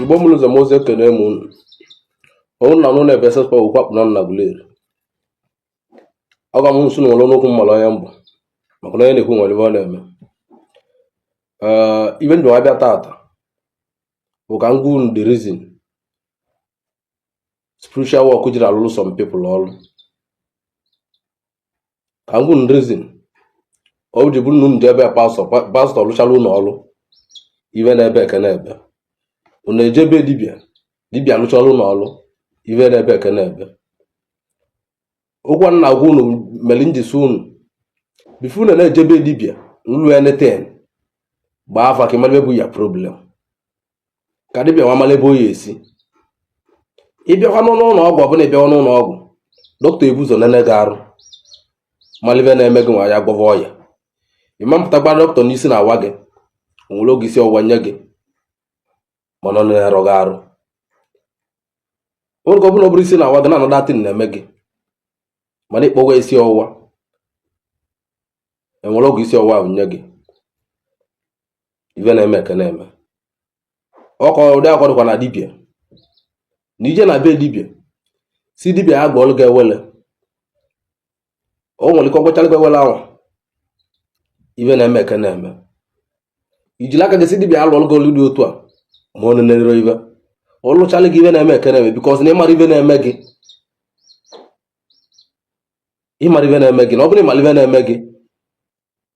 Igbo mụrụ ụzọ m ozi, ekene m unu. Ọnwụ na mụ na-ebe sespa okwu akpụ na Aguleri. Agwa m nso na nwere n'okwu mmalụ onye mbụ, maka na onye na-ekwu nwere ibe ọ na-eme. Ee, ibe ndụ abịa tata bụ ka m gwa unu the reason spiritual work jiri alụlụ some people ọrụ, ka m gwa unu reason ọ ji bụrụ na unu ji ebe pastọ lụchara unu ọrụ, ibe na-ebe eke na-ebe, unu eje ebe dibịa, dibịa lụchara unu ọrụ, ibe na-ebe eke na-ebe. Okwu a na-agwa unu mere njisi unu before unu na-eje ebe dibịa nlu anything, gbaa afa ka ị mara ebe bụ ya problem, ka dibịa nwa mara ebe o ya esi. Ịbịakwa n'ụlọ ọgwụ, ọbụla ịbịawa n'ụlọ ọgwụ, dọkịta ebu ụzọ nene gị arụ, mara ibe na-eme gị, nwa ya gwọva ọya. Ịma mpụtakwa dọkịta n'isi na-awa gị, o nwere oge isi ọwụwa nye gị, mana ọ na-arụ gị arụ. Oge ọbụla ọ bụrụ isi na-awa gị na anọda tin na-eme gị, mana ịkpọwa isi ọwụwa, enwere oge isi ọwụwa ahụ nye gị, ibe na-eme ka na-eme ọkọ. Ụdị akọ dịkwa na dibịa na ije na be dibịa, si dibịa ya gwa ọlụ gị ewele, o nwere ike ọgwachara gị ewele ahụ, ibe na-eme ka na-eme. Ijiri aka gị si dibịa alụ ọlụ gị ọlụ dị otu a, ma ọ nenere ibe ọ lụchala gị, ibe na-eme ka na-eme, because na ịmara ibe na-eme gị, ịmara ibe na-eme gị, na ọ bụrụ ịmara ibe na-eme gị,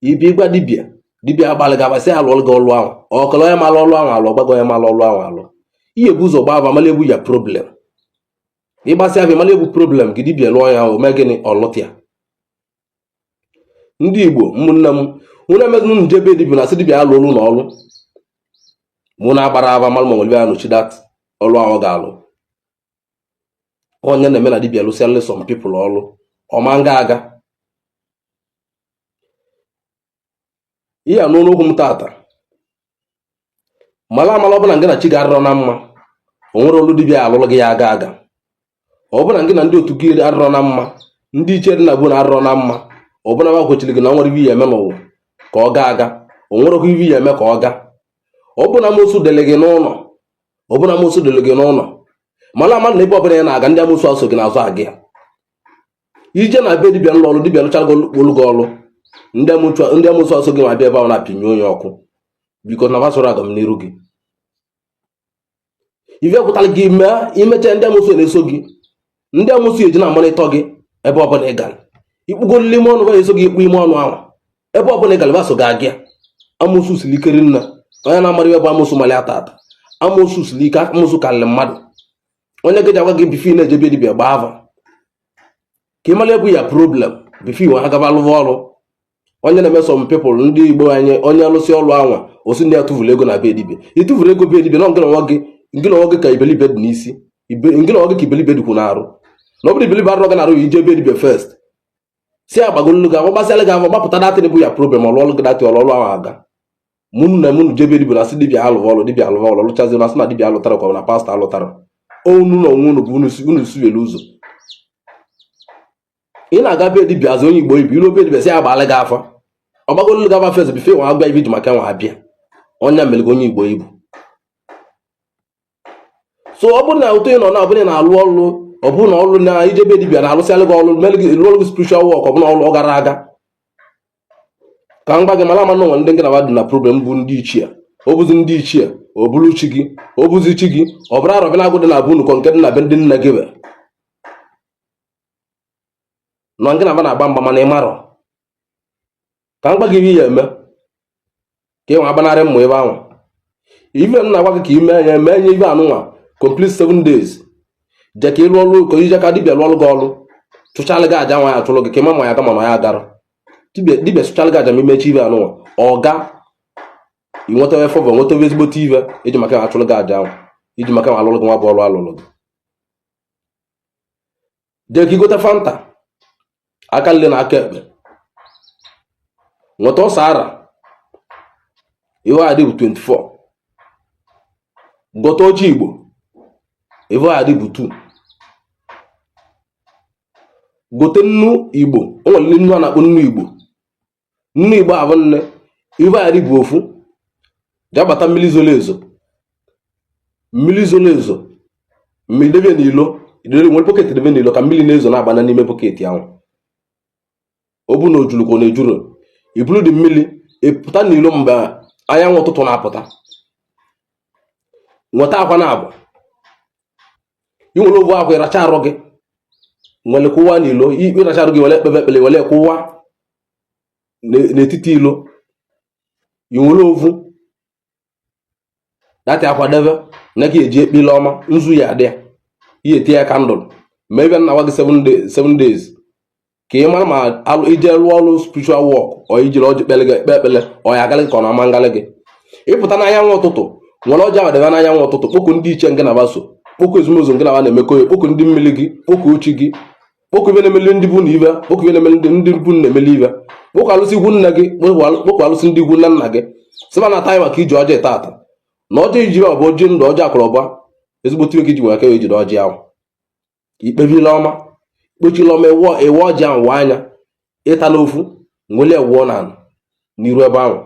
ibi ịgwa dibịa, dibịa agbalị gị agbasị alụ ọlụ gị ọlụ ahụ, ọkọlọ onye mara ọlụ ahụ alụ, ọgbago onye mara ọlụ ahụ alụ. Ihe bụ ụzọ gbaa afa, mara ebu ya problem. Ịgbasị afa, mara ebu problem gị, dibịa lụọ ya, o mee gịnị? Ọlụtịa. Ndị Igbo ụmụnne m, unu emezinu nje be dibịa na asị dibịa alụ ọlụ na ọlụ mụ na-agbara afa, mara ma nwere ya nọchi that ọlụ ahụ ọ ga-alụ. Onye na-eme na dibịa lụsịalụ some people ọlụ, ọma nga aga. Ihe a n'ọnụ okwu m tata, mala amala, ọbụla gị na chi gị arịrọ na mma, o nwere ọlụ dibịa alụlụ gị ya aga aga. Ọbụna gị na ndị otu gị arịrọ na mma, ndị ichie dị na bụ na arịrọ na mma, ọbụna ba kwechiri gị na nwere ibe ya eme n'ụwa ka ọ gaa aga, o nwere ọkụ ibe ya eme ka ọ gaa. Ọbụna amosu dịrị gị n'ụlọ, ọbụna amosu dịrị gị n'ụlọ, mala ama na ebe ọbụla ị na-aga, ndị amosu aso gị n'azụ aga ya. Ije na be dibịa nlụ ọlụ, dibịa lụchara gị olu gị ọlụ, ndị amosu aso gị ma bịa ebe ahụ na-apịnye onye ọkụ, biko na basoro aga m n'iru gị. Ife pụtara gị mee imecha, ndị amosu na-eso gị, ndị amosu eji na-amalite gị ebe ọbụla ị gara. Ikpugo n'ime ọnụ, ba eso gị ikpu ime ọnụ ahụ, ebe ọbụla ị gara, ba so gị aga. Amosu siri ike rinne. Onye na-amara ebe bụ amosu mali ata ata. Amosu siri ike, amosu karịrị mmadụ. Onye gị ji agwa gị before ị na-eje be dibịa, gbaa afa ka ị mara ebu ya problem before iwe agaba alụva ọrụ. Onye na-eme some people, ndị Igbo anyị, onye alụsị ọrụ anwa, osi ndị ya tụfuru ego na be dibịa. Ịtụfuru ego be dibịa na ngị na onwe gị, ngị na onwe gị ka ibelibe dị n'isi, ngị na onwe gị ka ibelibe dịkwu n'arụ. Na ọ bụrụ ibelibe arụ gị n'arụ, ije be dibịa first, si agbagolu gị afa, gbasịala gị afa, gbapụta that thing bụ ya problem, ọlụ ọlụ gị that ọlụ ọlụ ahụ aga. Mụ na mụ jebe dibịa na asị dibịa alụva ọlụ, dibịa alụva ọlụ, lụchazi na asị na dibịa alụtara, ka ọ na pastọ alụtara. Unu na onwe unu bụ unu siwelu ụzọ. Ị na-aga be dibịa azụ onye Igbo ibu ilu be dibịa, si ya gbaala gị afa, ọ gbagolu gị afa first before nwa agwa ibe ji maka nwa abịa. Onye mere gị onye Igbo ibu. So ọ bụrụ na ụtọ ị nọ na ọbụla na-alụ ọlụ, ọ bụrụ na ọlụ na ije be dibịa na-alụsịalụ gị ọlụ, mere gị lụọ ọlụ gị spiritual work, ọ bụrụ na ọlụ ọ gara aga, ka m gba gị, mara ama na onwe ndị ngị na dị na problem bụ ndị ichie. Ọ bụzi ndị ichie, ọ bụrụ chi gị, ọ bụzi chi gị, ọ bụrụ arọbịa na agwụ dị na bụ nnukọ nke dị na be ndị nna gị be nọ ngị na ba na-agba mgba, mana ị marọ. Ka m gba gị ihe ya eme ka ị nwa agbanarị mmụ ebe ahụ. Ife m na-agwa gị ka ime ya, eme nye ife anụnwa complete 7 days, je ka ịlụ ọlụ, ka ije ka dibịa lụọ ọlụ gị ọlụ, chụchalụ gị aja nwa ya chụrụ gị, ka ịma ma ya aga ma na ya agara. Dibịa chụchalụ gị aja, ma imechi ife anụnwa, ọga ị nwetawe favour, nwetawe ezigbote ife eji maka ya achụrụ gị aja ahụ, iji maka ya alụrụ gị nwa bụ ọlụ alụrụ gị. Jee ka igote Fanta aka nle na aka ekpe, nweta ọsọ ara ihe adị bụ 24, gote ọjị Igbo ihe adị bụ 2, gote nnu Igbo. O nwere nnu a na-akpọ nnu Igbo, nnu Igbo abụ nne ife adị bụ ofu. Jee gbata mmiri zoro ezo. Mmiri zoro ezo, mmiri debe n'ilo, nwere bucket debe n'ilo ka mmiri na-ezo na-agbana n'ime bucket ahụ. Ọ bụ na o juru ka ọ na-ejuru, i buru dị mmiri ịpụta n'ilo mgbe anyanwụ ụtụtụ na-apụta. Nweta akwa na abụ, i nwere ovu akwa, ịracha arụ gị, nwere kwụwa n'ilo. Ịracha arụ gị, were ekpebe ekpele, were kwụwa n'etiti ilo. I nwere ovu that akwa debe na ka eji ekpe ile ọma, nzu ya adị ya, ihe etinye ya candle. Ma ebe nna gwa gị 7 days ka ị mara ma ije rụọ ọrụ spiritual work, ọ ijiri ọjị kpele gị ekpe ekpele, ọ ya agalị gị ka ọ na-ama ngalị gị. Ịpụta n'anyanwụ ụtụtụ, nwere ọjị ahụ debe n'anyanwụ ụtụtụ, kpọku ndị ichie ngị na ba so, kpọku ezumezu ngị na ba na-emekọ ya, kpọku ndị mmiri gị, kpọku chi gị, kpọku ibe na-emeli ndị bụ na ibe, kpọku ibe na-emeli ndị bụ na-emeli ibe, kpọku alụsị ikwu nne gị, kpọku alụsị ndị ikwu nne nna gị, sị na taa maka iji ọjị tata na ọjị iji bụ ọjị ndụ, ọjị akụrụba, ezigbo iwe ka iji nwere aka ejide ọjị ahụ. Ikpebi ile ọma, kpochila ọma, ịwa ọjị ahụ, wa anya ịta n'ofu, nwele wụọ na n'iru ebe ahụ,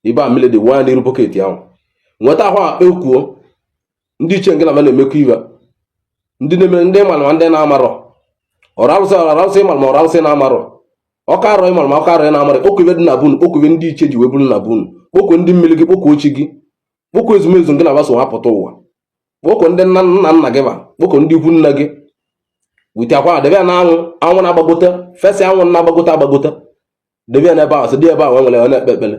ebe a mmiri dị, wụọ ya n'iru bucket ahụ. Nweta ahụ akpa, ekwuo ndị ichie nke na na-emekọ ibe, ndị na-eme, ndị mara ma ndị na-amarọ ọrụ arụsị, ọrụ arụsị ịmara ma ọrụ arụsị na-amarọ, ọka arọ ịmara ma ọka arọ ị na-amarọ. Kpọkuo ibe dị na bunu, kpọkuo ibe ndị ichie ji wee buru na bunu, kpọkuo ndị mmiri gị, kpọkuo chi gị, kpọkuo ezumezu nke na-agbaso ha pụta ụwa, kpọkuo ndị nna nna nna gị ba, kpọkuo ndị ikwu nne gị. Wute akwa, debe ya n'anwụ, anwụ na-agbagote fesi, anwụ na-agbagote agbagote, debe ya n'ebe ahụ, sị dị ebe ahụ nwere na-ekpe ekpele.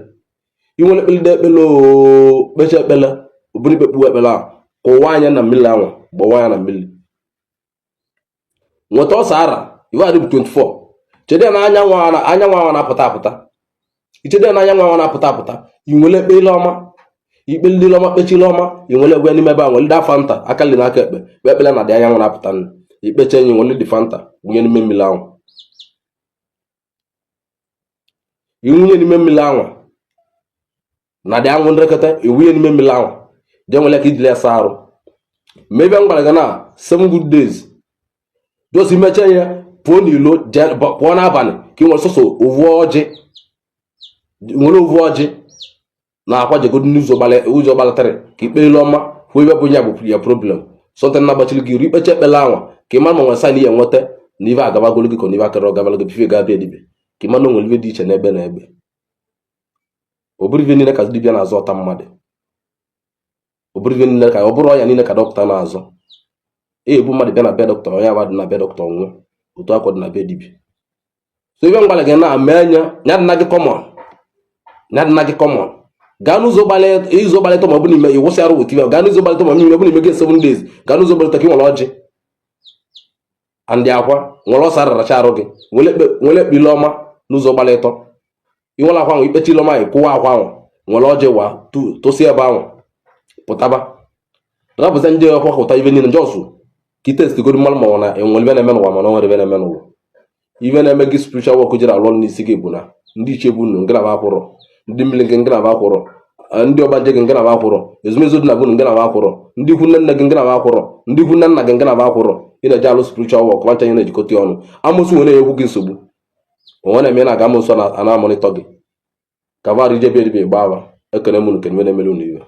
I nwere ekpele, ekpele oo, kpecha ekpele oburu ikpe kpuo ekpele ahụ, kụwa anya na mmiri anwụ, gbawa ya na mmiri. Nweta ọsọ ara iwe adị bụ 24, chede ya na anyanwụ anyanwụ ahụ na-apụta apụta. Ichede ya na anyanwụ ahụ na-apụta apụta, i nwere ekpele ọma, ikpe ndị ọma, kpechile ọma, i nwere egwe n'ime ebe a, nwere ndị Fanta aka nri na aka ekpe, kpe ekpele na dị anyanwụ na-apụta nụ. Ikpecha enyi, nwere dị Fanta wunye n'ime mmiri ahụ, iwunye n'ime mmiri ahụ na dị anwụ nrekọta, iwunye n'ime mmiri ahụ, jee nwere ka ijiri ya saa arụ. Ma ebe m gwara gị na 7 good days, just imecha ya, pụọ n'ilo, pụọ n'abalị ka ị nwere sọsọ ovu ọjị, nwere ovu ọjị na akwa, jegodo n'ụzọ ụzọ gbalatara ka ikpe ilu ọma, kwuo ebe bụ ya bụ ya problem, something na-agbachiri gị iru. Ikpecha ekpele anwa ka ị mara ma nwere sign ihe nweta na ibe agabagolo gị ka na ibe akara ọgabala gị before gaa bịa dibịa, ka ị mara na o nwere ibe dị iche n'ebe na ebe. Ọ bụrụ ibe niile ka dibịa na-azọ ọta mmadụ, ọ bụrụ ibe niile ka ọ bụrụ ọya niile ka dọkịta na-azọ. Ebu mmadụ bịa na be dọkịta, onye agba dị na be dọkịta nwụọ, otu akwa dị na be dibịa. So ibe m gwara gị na mee anya ya dị na gị common, ya dị na gị common. Gaa n'ụzọ ịzụ gbalịta, ma ọ bụ n'ime ịwụsị arụ weta ibe. Gaa n'ụzọ gbalịta, ma ọ bụ n'ime gị 7 days, gaa n'ụzọ gbalịta ka ị nwere ọjị and akwa, nwere ọsọ araracha arụ gị, nwere ekpe ile ọma n'ụzọ gbalịtọ. Ị nwere akwa ahụ, ikpecha ile ọma, kwụwa akwa ahụ, nwere ọjị wa tụsị ebe ahụ, pụtaba, rapụta ndị ọkwa ụta ibe niile, just ka i test goro mmadụ ma ọ na enwere ibe na-eme n'ụwa, mana ọ nwere ibe na-eme n'ụwa. Ibe na-eme gị spiritual work jiri alụ ọrụ n'isi gị bụ na ndị ichie bụ unu ngị na akwụrọ, ndị mmiri gị ngị na akwụrọ, ndị ọgbanje gị ngị na akwụrọ, ezumezu dị na bụ ngị na akwụrọ, ndị ikwu nne nne gị ngị na akwụrọ, ndị ikwu nne nna gị ngị na akwụrọ. Ị na-eji alụ spiritual work nwancha ihe na-ejikọta ọnụ. Amosu nwere na-enyekwu gị nsogbu onwe na-eme na-aga amosu a na-amonitor gị ka var ije bịa dibịa gba awa. Ekene m unu, kene na-emere unu iwe.